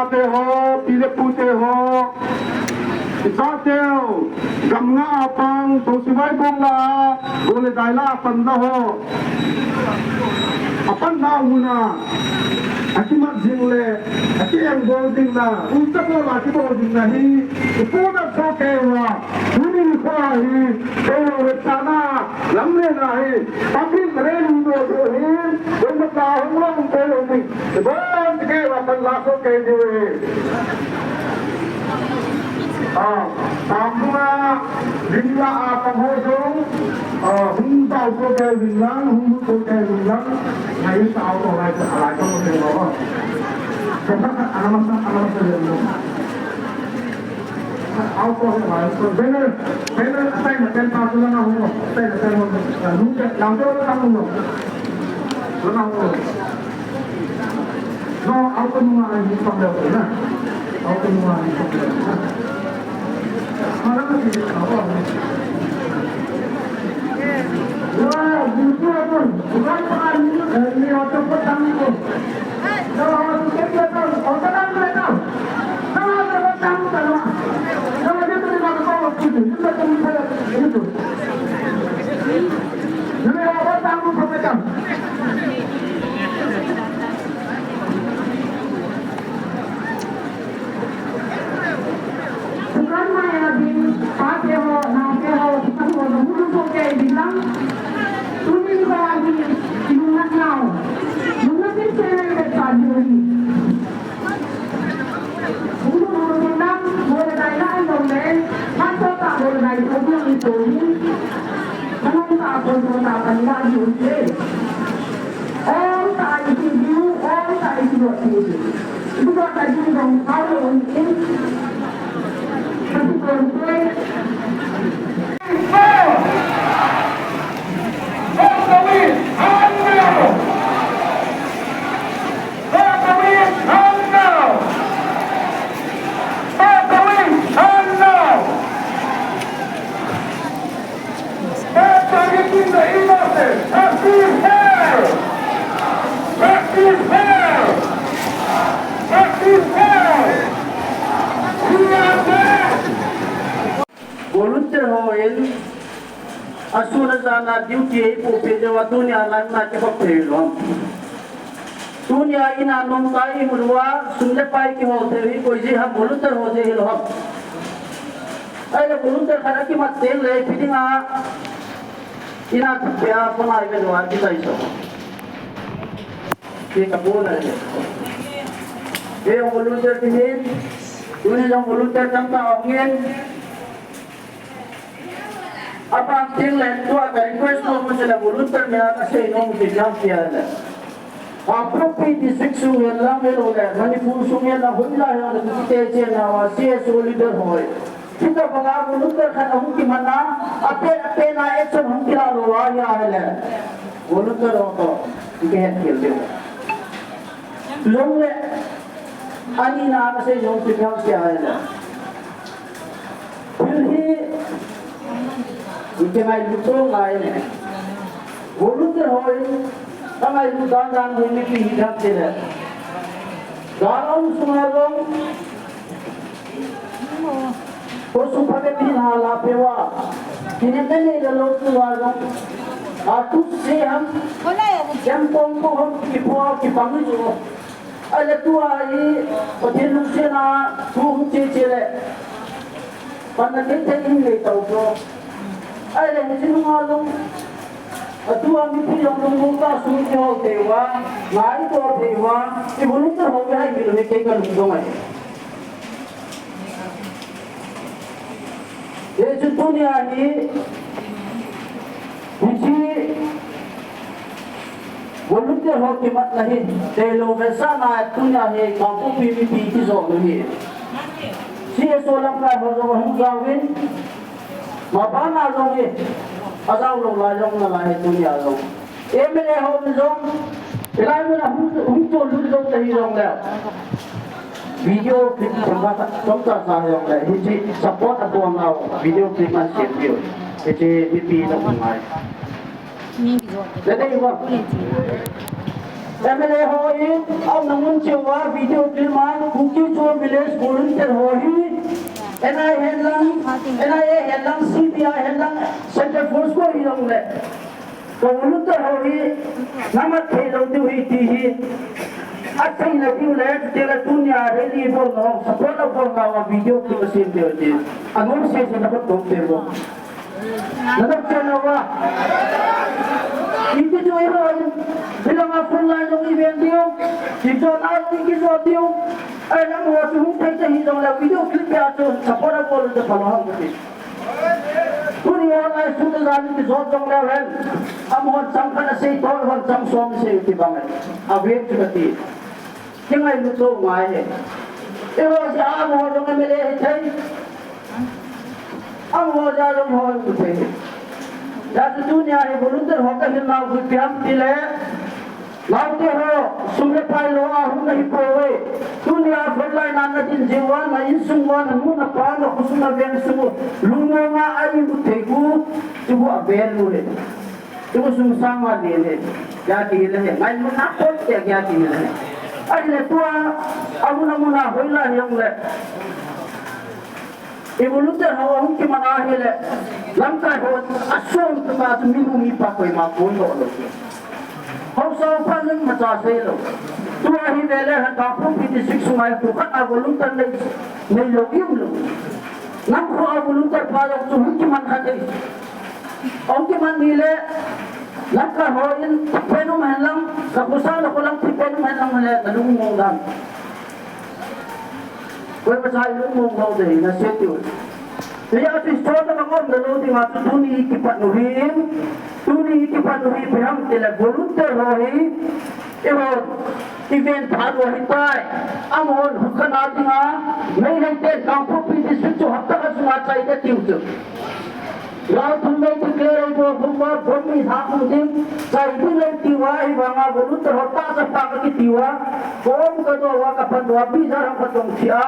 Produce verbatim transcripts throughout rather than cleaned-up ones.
Te ho, pi le pu te ho, i cha teu, gam nga a pang, Thong Sivai bong la, go le dai la a pan la ho. A pan na u na, a kimat jing le, a ki eng bol ding na, u cha bol a ki bol ding na hi, i pu na so ke wa, u ni ni kwa hi, ke wa we cha na, lam le na hi, a pin re ni do do hi, we ma ta hong long ke lo ni. Bon, kei la pan la so kei diu e. Ah, tam bunga, lim la a pang ho jong, ah, hung tao so kei vin lang, hung so kei vin lang. Ngai tao to lai, lai to kei lo. Kei sa, ana masa, ana masa le lo. Au ko he lai, so banner, banner, atai na pen pa tu la na hung lo, atai na pen ho, ah, hung ke, lang to la hung lo. La na hung lo. No, auto nunga ni pang leo na. Auto nunga ni pang leo na. Mana ka ti ka wa. Wa, buku apa? Bukan apa ni? Eh, ni auto petang tu. No, auto petang, auto petang. No, auto petang tu. No, dia tu nak kau tu. Dia tu ni pada itu. Ni auto petang tu petang. Dukan maya din, pate ho, nate ho, dukan ho, dukan ho, kaya din lang. Tuni ni ba agi, inungat nao. Nungat din siya na yung sa Juni. Bulu bulu din lang, bulu tayo na ang nonde. Maso ta, bulu tayo, bulu tayo, bulu tayo. Anong ta, bulu tayo, bulu tayo, bulu tayo. All time to you, all time to your people. Ito ba tayo yung power on in? Kasi kung Volunteer ho in asun ajan a duty eipoh peh jeh uva tunia line a kikhop thei lou ham. Tunia in a nomtah a imu uva sum le pai kihol thei hi koi jeh ham, volunteer ho jeh hilou ham. Ahile volunteer khat akimat teng le ipi dinga in a thupeh a pangai ve lou a kichai so. Ti ka bol a le. Kei jong volunteer ti hin, tuni jong volunteer tamtah ahung in. Aban teng le tua ka request nom u chu le volunteer min a ka sei nom u chu ipi ham ti ahile. Kangpokpi district sung hihen lang ahilou le Manipur sung hihen lang hoilai a le kute chena uva C S O leader ho. Hitabanga volunteer khat ahung kiman a, apen, apen a action hung kila lou ahi ahile. Volunteer ho toh, i kihet khel diu. Jongle, ani na ka sei jong ipi ham ti ahile. Thil hi, i kingailut ngai le. Volunteer ho in, ka ngailut dan dan hi mipi hi ham ti le. Gal um sunga jong, Khosunga phabep hin hala pe uva. Kinem ne nei le lou tua jong. A tu se ham. Kem pong pong ham kipu a kipang u chu. Ahile tua hi Pathen lungset a thu hung che che le. Panna thei thei in nei tau chu. Ahile hiche nunga jong. Atua mipi jong lungmong tah a sum kihol thei uva. Ngai to thei uva. I volunteer ho hi hai mi lou hi kei ka lungdong ahi. Hichu tunia hi, hiche volunteer ho kimatna hi, tailou vetsahna tunia hi, Kangpokpi mipi kijou u hi. C S O lamkai ho jong ahung jaovin, mabana jong hi, ajao lou lai jong nalai hi tunia jong. M L A ho jong, hilai mun a hung, hung chonlut jou ta hijongle. Video clip chomcha, chomcha sa jongle. Hiche support abol nau video clip man sem diu. Hiche mipi na hung ngai. Nadei uva. M L A ho in, aumna mun cheh uva video clip a, Kuki Zo Village volunteer ho hi, N I A hen lang, N I A hen lang, C B I hen lang, Central Force ho hi jong le, ka volunteer ho hi, namat thei lou diu ahi ti hi, athei na diu le, chuteng le tunia rally bol nau, support a bol nau a video clip asem diu ti, anom sese na khut bol diu. Nadam chena uva. Iti chu eiho in, hilanga front line jong i ven diu, kijona jong i kijo diu. Ahinla amaho chu hung thei thei hih jongle video clip a chu support a bol u chu phalou ham kati. Tuni online shoot a jong i kijot jongleu hen, amahon chang khat asei, toh hon chang som asei u ti bang e. Avet chu kati. Kingailut lou ngai e. Eiho jeh a amaho jong M L A hithei. Amaho jeh a jong eiho hithei. Hijeh chun tunia hi volunteer ho kahil nau chu ipi ham tile, naote ho, sum le pai lo a hung nahi pouve. Tunia frontline a nadin jeh uva, na insung uva, nanu napa, nakhosung naveng sung u, lungmong a a imu thei u, chu u avel u ahi. Chu sum sang a ding ahi, kihil ahi, ngailutna pontah kihil ahi. Ahile tua, amun amun a hoilai hijongle, i volunteer ho ahung kiman ahile, lamkai ho asung tah a chu mi nu mi pa koima kon doh lou. Haosa upa jong imacha sei lou. Tua hi vele hen Kangpokpi district sunga hi khat a volunteer nei, neilou i um lou. Nangho a volunteer pa jong chu hung kiman kha ding. Hung kiman ni le, lamkai ho in thipbeh um hen lang, ka khosa la ko lang thipbeh um hen lang le, nalung mong dan. Koimacha ilung mong lou ding, nasei tiu. Hijeh chun chonna bang umna lou dinga chu tuni i kipat u hi, tuni i kipat u hi ipi ham tile volunteer ho hi, eiho, i ven phat u ahitai. Amahon hukhana dinga, Meitei ten Kangpokpi district chu hapta khat sunga chai ding tiu chu. Gal thum nei declare bol thum uva, bomb mi tha thum ding, chai ding nei tiu a, hivanga volunteer ho tahsa pa kakiti uva, ka um ka do uva, ka phat uva, biza ram ka tong thei a,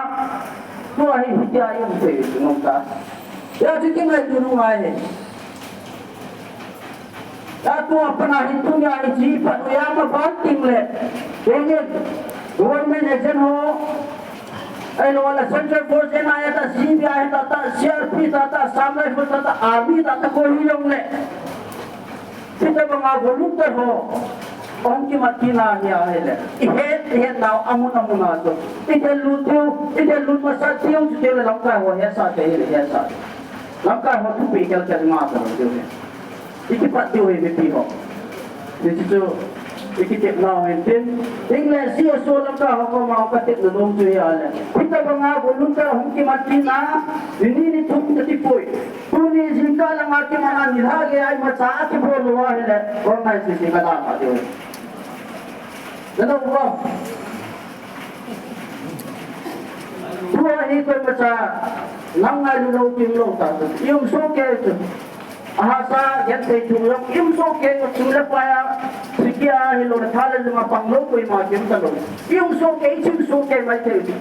tua hi hitia i um thei u chu ngom ta. Hijeh chun kingailut u ngai e. Hijeh chun tua pat a hin tunia hiche pat u a maban teng le, kei hin government agent ho, ahilou le Central Force, N I A tah, C B I tah, tah, C R P tah, tah, Assam Rifle tah, tah, Army tah, tah, koi hijongle, hitobanga volunteer ho hung kimat kit na hi ahile, i het, i het nau amun amun a chu, i del lut diu, i del lut masat diu, chuteng le lamkai ho hetsah te hile hetsah. Lamkai ho thupeh khelkhel nga talou diu ahi. I kipat diu ahi mipi ho. Hiche chu i kitep nau ahin tin. Hinla C S O lamkai ho koma ka tepna nom chu hi ahile, hitobanga volunteer hung kimat kit na, ni ni ni thum kati poi. Tuni jingkah langa kiman a nilhah gei a imacha akibol lou ahile, online sese ka dalha diu ahi. Nadon uvam? Tua hi koimacha nang ngailu lou, tim lou ta chu. I um sohkei chu. Ahahsa, genthei chung jong i um sohkei chu, chu le pai a, siki a, hilou le tha le lung a pang lou koima kium talou. I um sohkei, i chim sohkei maithei chu.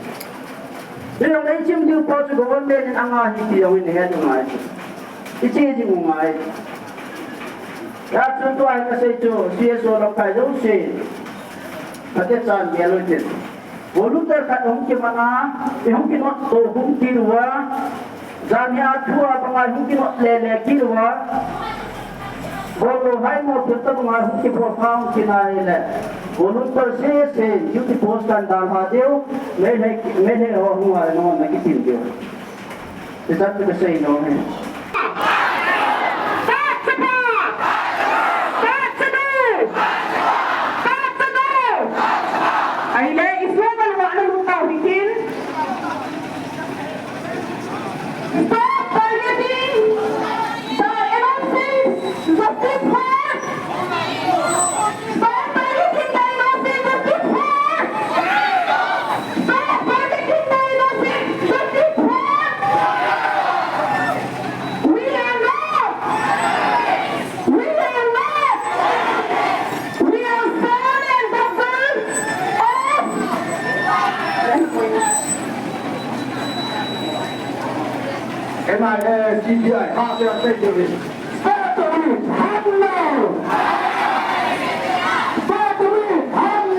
Hilou le i chim diu pa chu government in anga hi ti jong in het u ngai chu. I che jing u ngai. Hijeh chun tua hi kasei chu, C S O lamkai jouse, phatechan gel u hitin. Volunteer khat hung kiman a, i hung kinot to hung kit uva, janhi a thu a banga hung kinot lele kit uva, bol lou hai mo thil tobanga hung kibol kha hung kit na hile, volunteer sese duty post kan dalha diu, Meitei, Meitei ho hung a le nangho na kitim diu. Hichea chu kasei nom e. Ahile, i slogan vang na lut tau hitin. Stop targeting the innocent, the people. Stop targeting the innocent, the people. Stop targeting the innocent, the people. We are not. We are not. We are son and daughters of N I A, C B I, ha, they are taking it. Stop the reach, hang now! Stop the reach, hang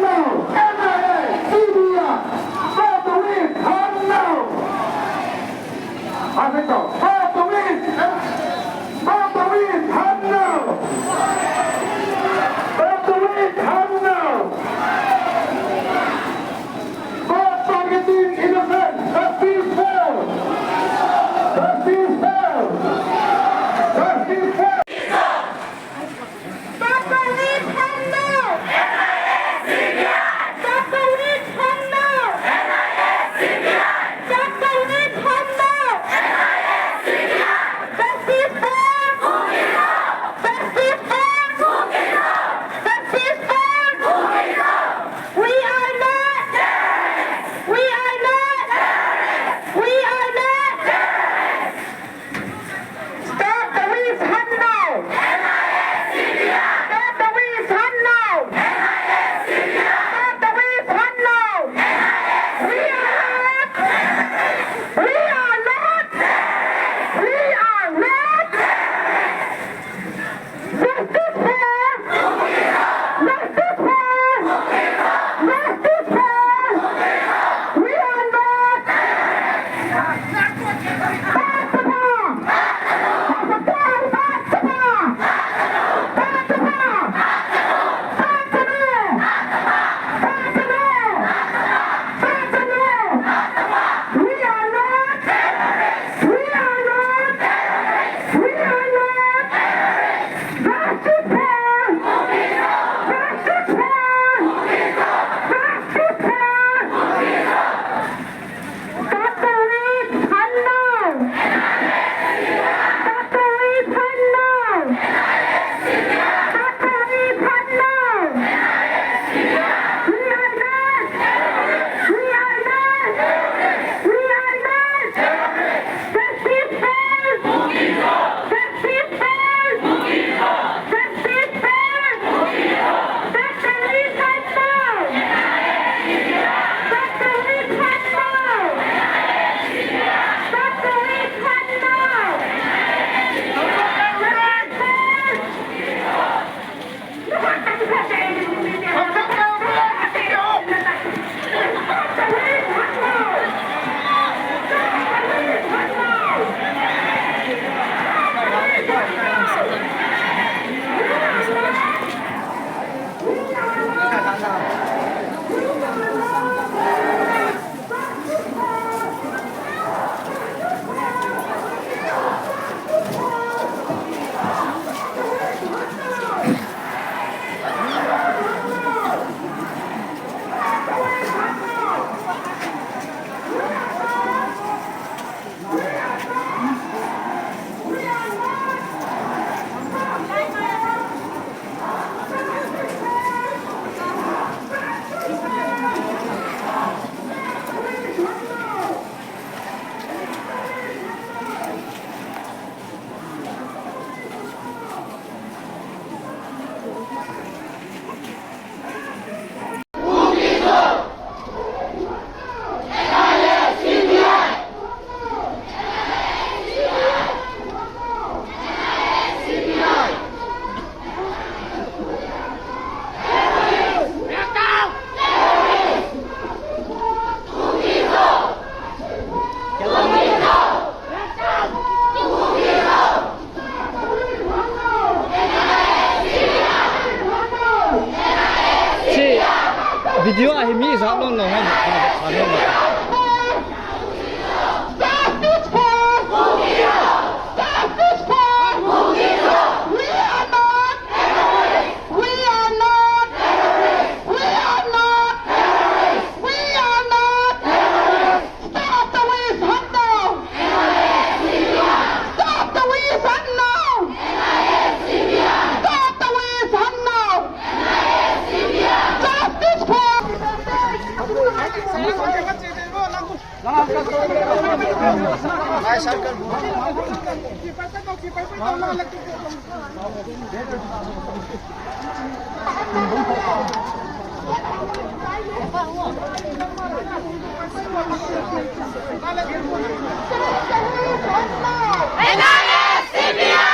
Video ahi mi zat lon lon hai. Justice for Mugiro! Justice for Mugiro! We are not terrorists! We are not terrorists! We are not terrorists! We are not terrorists! Stop the witch hunt now! Stop the witch hunt now! Stop the witch hunt now! Justice for N I A, C B I!